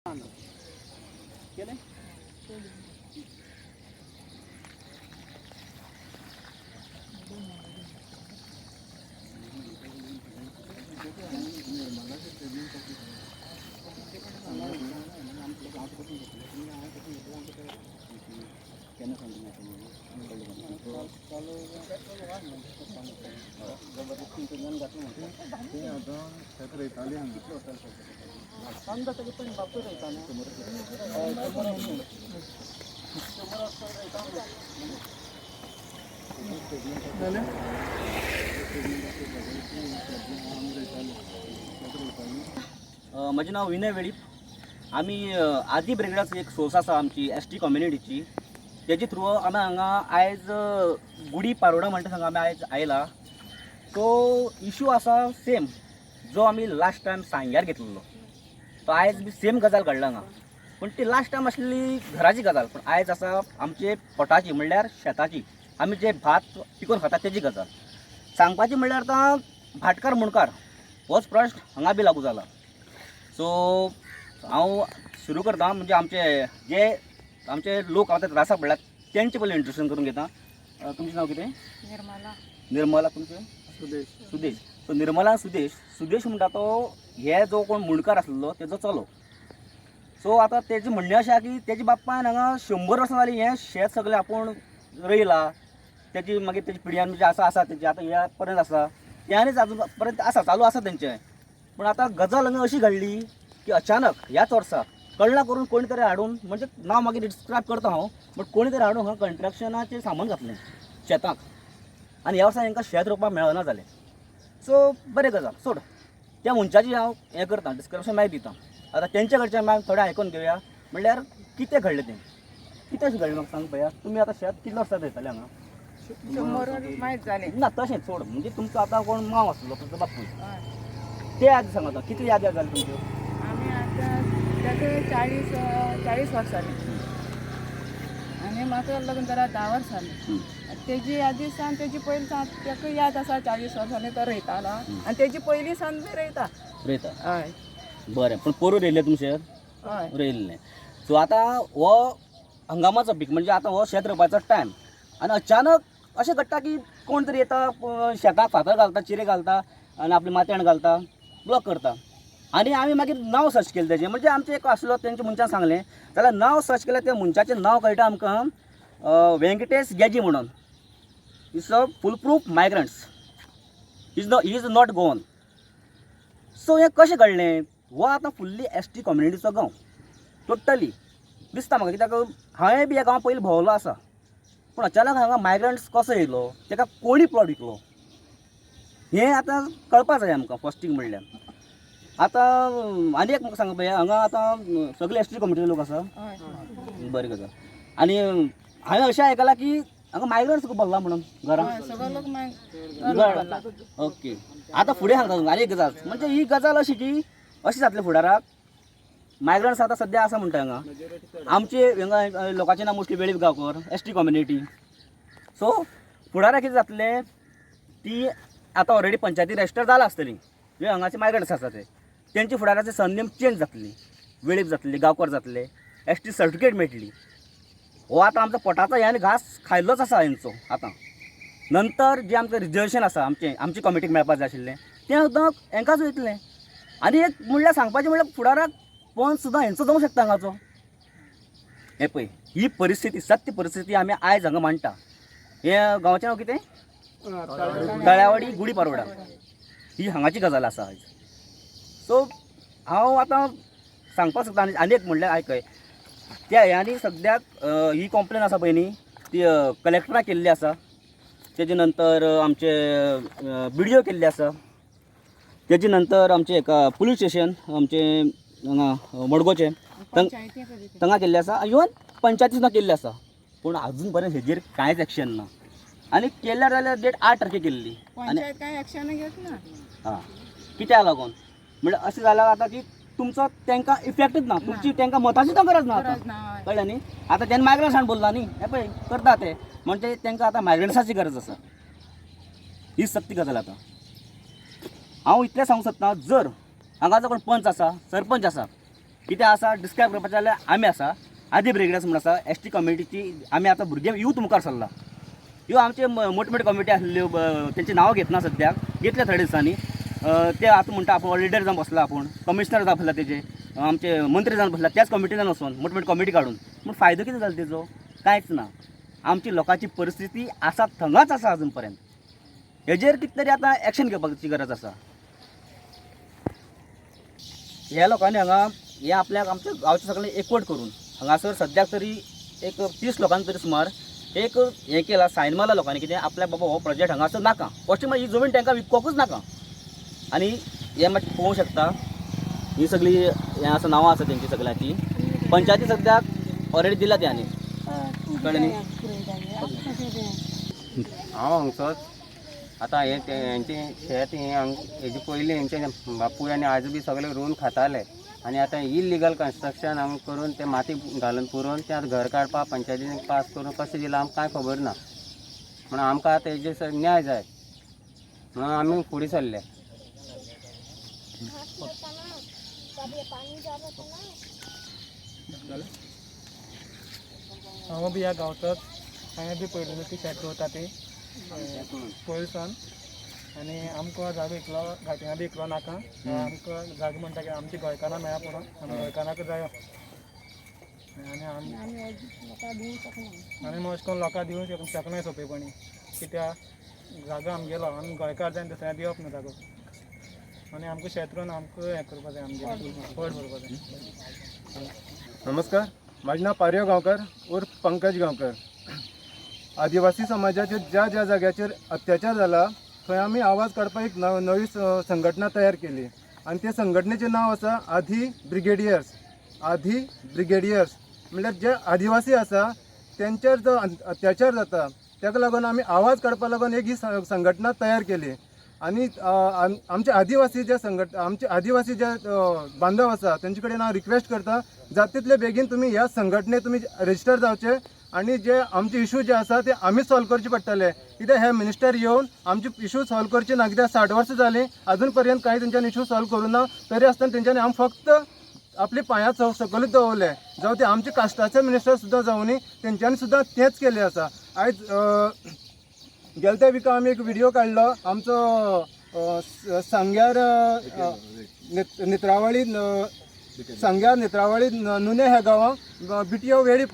केलें. ते आतां शेत रोयताली हांगा. जालें. म्हजें नांव विनय वेळीप. आमी आदी ब्रिगेडाचो एक सोर्स आसा आमची एस टी कम्युनिटीची. तेजे थ्रू आमी हांगा आयज गुडी पारोडा म्हणटा हांगा आमी आयज आयला. सो इशू आसा सेम जो आमी लास्ट टायम सांग्यार घेतलेलो, तो आयज बी सेम गजाल घडला हांगा. पूण ती लास्ट टायम आसली घराची गजाल, पूण आयज आसा आमचे पोटाची म्हणल्यार शेताची, आमी जे भात पिकोवन खाता तेजी गजाल. सांगपाची म्हणल्यार आतां भाटकार मुणकार होच प्रश्न हांगा बी लागू जाला. सो हांव सुरू करता, म्हणजे आमचे जे आमचे लोक आतां त्रासा पडल्यात तेंचे पयलीं इंट्रोड्यूशन करून घेता. तुमचें नांव कितें? निर्मला. निर्मला. तुमचें? सुदेश. सुदेश. सो निर्मला, सुदेश. सुदेश म्हणटा तो हे जो कोण मुंडकार आसलेलो तेजो चलो. सो आतां तेजें म्हणणें अशें आहा की तेजे बापायन हांगा 100 वर्सां जालीं हें शेत सगळें आपूण रोयलां. तेजी मागीर तेजी पिढ्यान म्हणजे आसा आसा तेजी आतां ह्या पर्यंत आसा, तें आजून पर्यंत आसा, चालू आसा तेंचें. पूण आतां गजाल हांगा अशी घडली की अचानक ह्याच वर्सा कळना करून कोणी तरी हाडून, म्हणजे नांव मागीर डिस्क्रायब करता हांव, बट कोणी तरी हाडून हांगा कंट्रक्शनाचें सामान घातलें शेताक आनी ह्या वर्सा तांकां शेत रोवपाक मेळना जालें. सो बरें गजाल सोड, त्या मनशाची हांव हें करता, डिस्क्रिप्शन मागीर दिता. आतां तेंच्या कडच्यान मागीर थोडें आयकून घेवया, म्हणल्यार कितें घडलें तें, कितें अशें घडलें म्हाका सांग पळया. तुमी आतां शेत कितले वर्सां रोयताले हांगा? 100 मायज जालें. ना तशें सोड, म्हणजे तुमचो आतां कोण मांव आसलो, तुमचो बापूय, हय. ते आदी सांग आतां कितली यादी जाली तुमच्यो? आमी आतां ताका 40 वर्सां जालीं आनी म्हाका लग्न जाल्यार 10 वर्सां जालीं. तेजी यादी सान तेजी पयलीं सान ताका याद आसा, 40 वर्सांनी तो रोयतालो आनी तेजी पयलीं सान बी रोयता. रोयता. हय. बरें, पूण पोरूं रोयल्लें तुमचें शेत? हय. रोयल्लें. सो आतां हो हंगामाचो पीक, म्हणजे आतां हो शेत रोवपाचो टायम आनी अचानक अशें घडटा की कोण तरी येता, शेताक फातर घालता, चिरे घालता आनी आपली मातयेन घालता, ब्लॉक करता. आनी आमी मागीर नांव सर्च केलें तेजें, म्हणजे आमचें एक आसलो तेंच्या मनशान सांगलें जाल्यार नांव सर्च केलें, त्या मनशाचें नांव कळटा आमकां वेंकटेश गेजी म्हणून. Is a full proof migrants, is the is not Goan. So हें कशें घडलें? हो आतां फुल्ली एस टी कम्युनिटीचो गांव टोटली दिसता म्हाका, कित्याक हांवें बी ह्या गांवां पयलीं भोंवलो आसा. पूण अचानक हांगा मायग्रंट्स कसो येयलो, तेका कोणी प्लॉट विकलो, हें आतां कळपा जाय आमकां फस्टींग म्हणल्यार. आतां आनी एक म्हाका सांगा पळया, हांगा आतां सगळे एस टी कम्युनिटी लोक आसा? हय. बरें गजाल. आनी हांवें अशें आयकलां की हांगा मायग्रंट्स खूब भरला म्हणून घरां. हय, सगळे लोक मागीर. ओके, आतां फुडें सांगता तुमकां आनी एक गजाल, म्हणजे ही गजाल अशी की अशें जातलें फुडाराक. मायग्रंट्स आतां सद्या आसा म्हणटा हांगा आमचे हांगा लोकांचें नांव mostly Velip Gaonkar, S T community. So फुडाराक कितें जातलें, ती आतां ऑलरेडी पंचायती रजिस्टर जाला आसतली, म्हणजे हांगाचे मायग्रंट्स आसा ते, तेंचे फुडाराचे सरनेम चेंज जातली, वेळीप जातली, गांवकर जातले, एस टी सर्टिफिकेट मेळटली. हो आतां आमचो पोटाचो ह्यान घास खायल्लोच आसा हेंचो. आतां नंतर जें आमचें रिजर्वेशन आसा आमचें आमचे कमिटीक मेळपाक जाय आशिल्लें तें सुद्दां हेंकांच वयतलें. आनी एक म्हणल्यार सांगपाचें म्हणल्यार फुडाराक पंच सुद्दां हेंचो जावंक शकता हांगाचो. हें पळय ही परिस्थिती, सत्य परिस्थिती आमी आयज हांगा मांडटा. हें गांवचें नांव कितें? तळ्यावाडी गुडी पारोडा ही हांगाची गजाल आसा आयज. सो हांव आतां सांगपाक सोदता आनी आनी एक म्हणल्यार आयकय, त्या ह्यांनी सद्याक ही कंप्लेन आसा पळय न्ही ती कलेक्टराक केल्ली आसा, तेजे नंतर आमचे बी डी ओ केल्ली आसा, तेजे नंतर आमचे एका पुलीस स्टेशन आमचे हांगा मडगांवचें पंचायती तांगा केल्लें आसा, इवन पंचायती सुद्दां केल्ली आसा. पूण आजून पर्यंत हेजेर कांयच एक्शन ना. आनी केल्यार जाल्यार डेट 8 तारखेक केल्ली आनी पंचायत कांय एक्शन घेतना. आं कित्याक लागून म्हणल्यार अशें जालां आतां की तुमचो तांकां इफेक्टच ना, तुमची तांकां मताची सुद्दां गरज ना आतां. गरज ना. हय. कळ्ळें न्ही? आतां तेन्ना मायग्रंट्सान बोल्ला न्ही, हें पळय करता ते, म्हणजे तांकां आतां मायग्रंट्साची गरज आसा. ही सत्य गजाल. आतां हांव इतलें सांगूंक सोदता, जर हांगा जो कोण पंच आसा, सरपंच आसा, कितें आसा डिस्क्रायब करपाचें जाल्यार आमी आसा आदी ब्रिगेडर्स म्हूण आसा एस टी कम्युनिटीची. आमी आतां भुरगे यूथ मुखार सरला. ह्यो आमचे मोटे मोटे कमिटी आसल्यो, तेंची नांवां घेतना सद्याक घेतल्या थोड्या दिसांनी. ते आतां म्हणटा आपूण लिडर जावन बसला, आपूण कमिशनर जावन बसला, तेजे आमचे मंत्री जावन बसला. त्याच कमिटीन वचोन मोटे मोटे कमिटी काडून पूण फायदो कितें जालो तेजो? कांयच ना. आमची लोकांची परिस्थिती आसा थंगाच आसा अजून पर्यंत. हेजेर कितें तरी आतां एक्शन घेवपाची गरज आसा. ह्या लोकांनी हांगा हे आपल्याक आमच्या गांवचे सगळे एकवट करून हांगासर सद्याक तरी एक 30 लोकांक तरी सुमार एक हें केलां, सायन मारला लोकांनी कितें आपल्याक बाबा हो प्रोजेक्ट हांगासर नाका. फर्स्ट म्हळ्यार ही जमीन तांकां विकपाकूच नाका. आनी हें मातशें पळोवंक शकता, ही सगळी हें आसा, नांवां आसा तेंची सगळ्यांची. पंचायती सद्याक ऑलरेडी दिला ते आनी कळ्ळें न्ही. हांव हांगचोच. आतां हें हेंचें शेत हें हांग हेजे पयलीं हेंचे बापूय आनी आजो बी सगळे रोवन खाताले आनी आतां इलिगल कन्स्ट्रक्शन हांगा करून ते माती घालून पुरोवन ते आतां घर काडपाक पंचायतीन पास करून कशें दिलां आमकां कांय खबर ना. म्हणून आमकां आतां हेजेर न्याय जाय म्हणून आमी फुडें सरले. हांव बी ह्या गांवचोच. हांवें बी पयलीं ती शेत रोवता ती पयलीं सावन. आनी आमकां जागो इकलो घाटयां बी इकलो नाका. आमकां जागो म्हणटा की आमच्या गोंयकारां मेळ्ळा पुरो, आमी गोंयकारांक जायो. आनी आमी आमी अशें करून लोकांक दिवंक शकनाय सोंपेपणी, कित्याक जागो आमगेलो, आमी गोंयकार जायन दुसऱ्या दिवप ना जागो. आनी आमकां शेत रोवन आमकां हें करपा जाय, आमगेलें पोट भरपा जाय. नमस्कार, माझे नाव पारयो गांवकर उर्फ पंकज गांवकर. आदिवासी समाजाचेर ज्या ज्या जाग्याचेर अत्याचार जाला थंय आमी आवाज काडपाक एक नवी संघटना तयार केली आनी ते संघटनेचें नांव आसा आधी ब्रिगेडियर्स. आधी ब्रिगेडियर्स म्हणल्यार जे आदिवासी आसा तेंचेर जो अत्याचार जाता ताका लागून आमी आवाज काडपाक लागून एक ही संघटना तयार केली. आनी आमचे आदिवासी जे आमचे आदिवासी जे बांधव आसा तेंचे कडेन हांव रिक्वेस्ट करता, जाता तितले बेगीन तुमी ह्या संघटनेत तुमी रजिस्टर जावचे आनी जे आमचे इशू जे आसा ते आमी सॉल्व करचे पडटले. कित्याक हे मिनिस्टर येवन आमचे इशू सॉल्व करचे ना. कित्याक 60 वर्सां जालीं अजून पर्यंत कांय तेंच्यांनी इशू सॉल्व करूं ना. तरी आसतना तेंच्यांनी आमी फक्त आपली पांयां सकलूच दवरले. जावं ते आमचे कास्टाचे मिनिस्टर सुद्दां जावनी तेंच्यांनी सुद्दां तेंच केल्लें आसा. आयज गेले त्या विका आमी एक व्हिडियो काडलो आमचो सांग्यार नेत्रावळी, सांग्यार नेत्रावळी नुने ह्या गांवांक बिटयो वेळीप,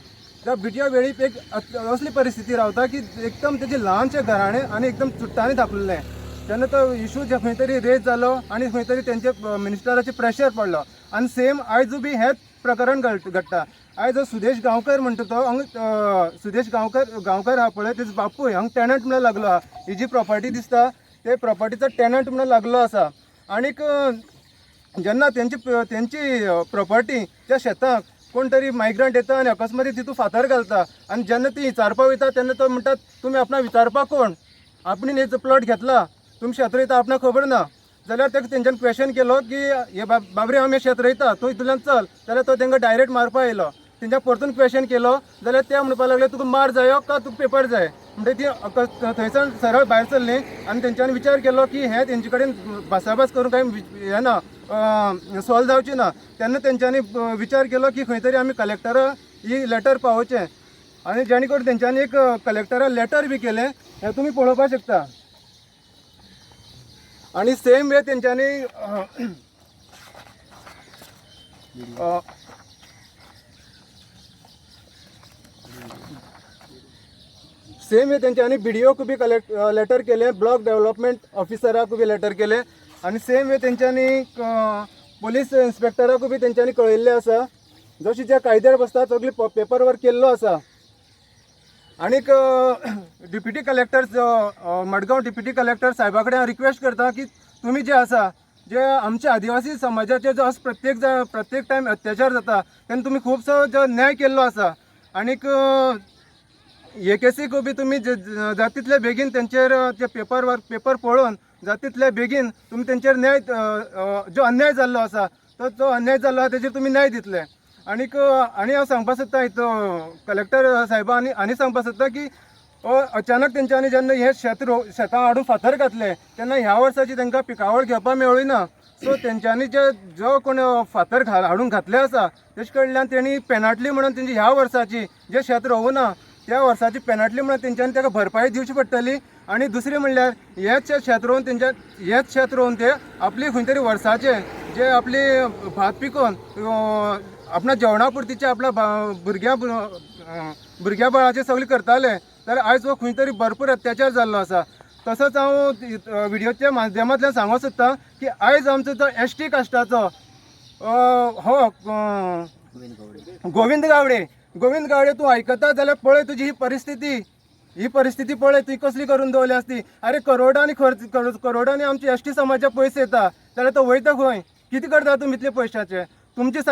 त्या बिटयो वेळीप एक असली परिस्थिती रावता की एकदम तेजे ल्हानशें घराणें आनी एकदम चुट्टांनी धापलेलें. तेन्ना तो इशू जे खंय तरी रेज जालो आनी खंय तरी तेंचे मिनिस्टराचेर प्रेशर पडलो आनी सेम आयज बी हेंच प्रकरण घडटा. आयज जो सुदेश गांवकर म्हणटा तो हांगा सुदेश गांवकर गांवकर आहा पळय, तेजो बापूय हांगा टेनंट म्हणून लागलो आहा. ही जी प्रॉपर्टी दिसता ते प्रॉपर्टीचो टेनंट म्हणून लागलो आसा. आनीक जेन्ना तेंची प्रॉपर्टी त्या शेताक कोण तरी मायग्रंट येता आनी अकस्मात तितून फातर घालता आनी जेन्ना ती विचारपाक वयता तेन्ना तो म्हणटा तुमी आपणाक विचारपाक कोण, आपणें हेचो प्लॉट घेतला, तुमी शेत रोयता आपणाक खबर ना. जाल्यार ताका तेंच्यान क्वेशन केलो की हे बाबरे आमी शेत रोयता, तूं हितूंतल्यान चल. जाल्यार तो तांकां डायरेक्ट मारपा येयलो. तेंच्या परतून क्वेशन केलो जाल्यार ते म्हणपाक लागले तुका मार जायो का तुका पेपर जाय. म्हणटा ती थंयसान सरळ भायर सरली आनी तेंच्यांनी विचार केलो की हें तेंचे कडेन भासाभास करून कांय हें ना, सॉल्व जावचें ना. तेन्ना तेंच्यांनी विचार केलो की खंय तरी आमी कलेक्टरा ही लेटर पावोवचें आनी जेणे करून तेंच्यांनी एक कलेक्टरा लेटर बी केलें, हें तुमी पळोवपाक शकता. आनी सेम वे तेंच्यांनी सेम वे तेंच्यांनी बी डी ओक बी कलेक्ट लेटर केलें, ब्लॉक डेव्हलपमेंट ऑफिसराक बी लेटर केलें आनी सेम वे तेंच्यांनी पोलीस इन्स्पेक्टराकूय बी तेंच्यांनी कळयल्लें आसा. जशें ज्या कायद्यार बसता सगळी पेपर वर्क केल्लो आसा. आनीक deputy collector Madgaon deputy collector साहेबा कडेन हांव रिक्वेस्ट करता की तुमी जे आसा जे आमच्या आदिवासी समाजाचेर जो असो प्रत्येक टायम अत्याचार जाता तेन्ना तुमी खुबसो जो न्याय केल्लो आसा. आनीक हे केसीक बी तुमी जाता तितले बेगीन तेंचेर जे पेपर वर्क पेपर पळोवन जाता तितले बेगीन तुमी तेंचेर न्याय जो अन्याय जाल्लो आसा तो जो अन्याय जाल्लो आसा तेजेर तुमी न्याय दितले. आनीक आनी हांव सांगपाक सोदता हितून कलेक्टर साहेबा आनी सांगपाक सोदता की अचानक तेंच्यांनी जेन्ना हे शेत शेतां हाडून फातर घातले तेन्ना ह्या वर्साची तांकां पिकावळ घेवपाक मेळ्ळी ना. सो तेंच्यांनी जे जो कोण फातर घाल हाडून घातले आसा तेजे कडल्यान तेणी पेनाटली म्हणून तेंची ह्या वर्साची जे शेत रोवना त्या वर्साची पेनाटली म्हणून तेंच्यांनी ताका भरपाई दिवची पडटली. आनी दुसरी म्हणल्यार हेच शेत रोवन तेंच्या हेच शेत रोवन ते आपली खंय तरी वर्साचे जे आपली भात पिकोवन आपणा जेवणा पुरतीचे आपल्या भुरग्यां भुरग्या बाळाचे सगळें करताले, जाल्यार आयज हो खंय तरी भरपूर अत्याचार जाल्लो आसा. तसोच हांव व्हिडियोच्या माध्यमांतल्यान सांगूंक सोदता की आयज आमचो जो एस टी कास्टाचो हो गोविंद गावडे, गोविंद गावडे तूं आयकता जाल्यार पळय तुजी ही परिस्थिती, ही परिस्थिती पळय तुवें कसली करून दवरल्या आसती. आरे करोडांनी खर्च, करोडांनी आमचे एस टी समाजाक पयशे येता जाल्यार तो वयता खंय? कितें करता तुमी इतले पयशाचे? तुमच्या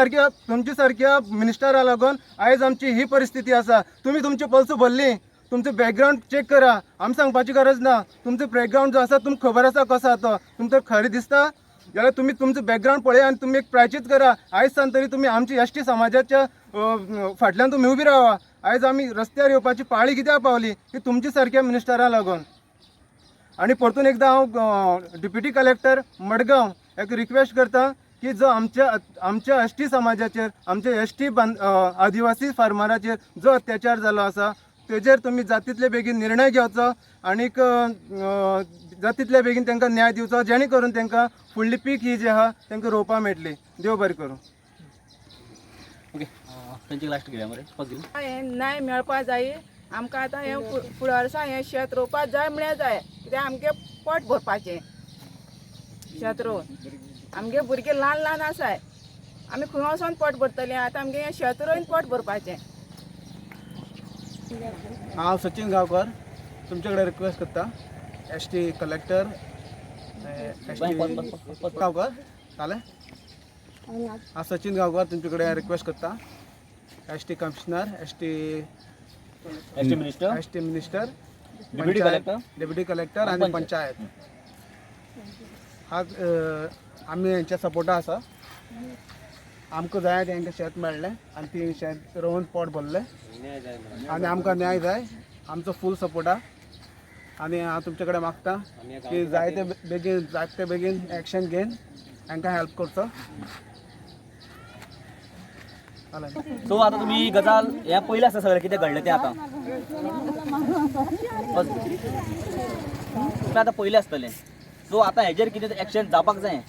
सारक्या मिनिस्टरा लागून आयज आमची ही परिस्थिती आसा. तुमी तुमची पल्स भरली, तुमचो बॅकग्रावंड चॅक करा, आमी सांगपाची गरज ना. तुमचो बॅकग्रावंड जो आसा तुमकां खबर आसा कसो आसा तो, तुमकां खरें दिसता जाल्यार तुमी तुमचो बॅकग्रावंड पळया आनी तुमी एक प्रायचीत करा. आयज सान तरी तुमी आमची एस टी समाजाच्या फाटल्यान तुमी उबी रावा. आयज आमी रस्त्यार येवपाची पाळी कित्याक पावली की तुमच्या सारक्या मिनिस्टरां लागून. आनी परतून एकदां हांव डिप्युटी कलेक्टर मडगांव एक रिक्वेस्ट करता की जो आमच्या आमच्या एस टी समाजाचेर, आमच्या एस टी आदिवासी फार्मराचेर जो अत्याचार जाल्लो आसा तेजेर तुमी जाता तितले बेगीन निर्णय घेवचो आनीक जाता तितले बेगीन तांकां न्याय दिवचो, जेणे करून तांकां फुडली पीक ही जी आहा तांकां रोवपाक मेळटली. देव बरें करूं. ओके, तेंची लास्ट घेवया मरे, पॉज घेवन. हें न्याय मेळपा जाय आमकां. आतां हें फुडें वर्सा हें शेत रोवपा जाय म्हळ्यार जाय, कित्याक आमगें पोट भरपाचें शेत रोवन. आमगे भुरगे ल्हान ल्हान आसाय, आमी खंय वचोन पोट भरतलीं? आतां आमगे हें शेत रोवन पोट भरपाचें. हांव सचिन गांवकर तुमचे कडेन रिक्वेस्ट करता, S T collector S T Gaonkar जालें. हांव सचिन गांवकर तुमचे कडेन रिक्वेस्ट करता, S T commissioner, S T S T minister, S T minister, deputy collector, deputy collector आनी पंचायत. हा आमी हेंच्या सपोर्टा आसा. आमकां जाय तेंकां शेत मेळ्ळें आनी ती शेत रोवन पोट भरलें आनी आमकां न्याय जाय. आमचो फूल सपोर्ट आहा आनी हांव तुमचे कडेन मागता की जायते बेगीन जायते बेगीन एक्शन घेवन हांकां हेल्प करचो. जालें. सो आतां तुमी ही गजाल हें पयलें आसा सगळें कितें घडलें तें आतां बस. तुमी आतां पयलें आसतलें. सो आतां हेजेर कितें एक्शन जावपाक जाय.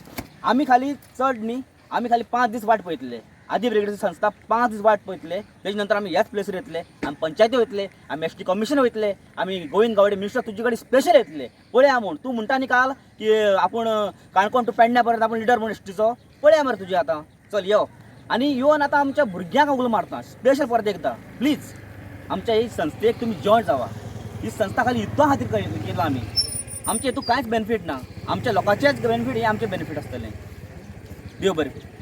आमी खाली चड न्ही, आमी खाली 5 दीस वाट पळयतले. आदी ब्रिगेडची संस्था 5 दीस वाट पळयतले. तेजे नंतर आमी ह्याच प्लेसीर येतले, आमी पंचायती वयतले, आमी एस टी कमिशन वयतले, आमी गोविंद गावडे मिनिस्टर तुजे कडेन स्पेशल येतले. पळया म्हूण तूं म्हणटा न्ही काल की आपूण काणकोण टू पेडण्या पर्यंत आपूण लिडर म्हूण एस टीचो. पळया मरे तुजी आतां, चल यो आनी येवन आतां आमच्या भुरग्यांक उलो मारता स्पेशल परत एकदां. प्लीज आमच्या ही संस्थेक तुमी जॉयन जावा. ही संस्था खाली युद्धा खातीर केला आमी. आमचे हितून कांयच बेनिफीट ना, आमच्या लोकांचेच बेनिफीट हे आमचे बेनिफीट आसतलें. देव बरें करूं.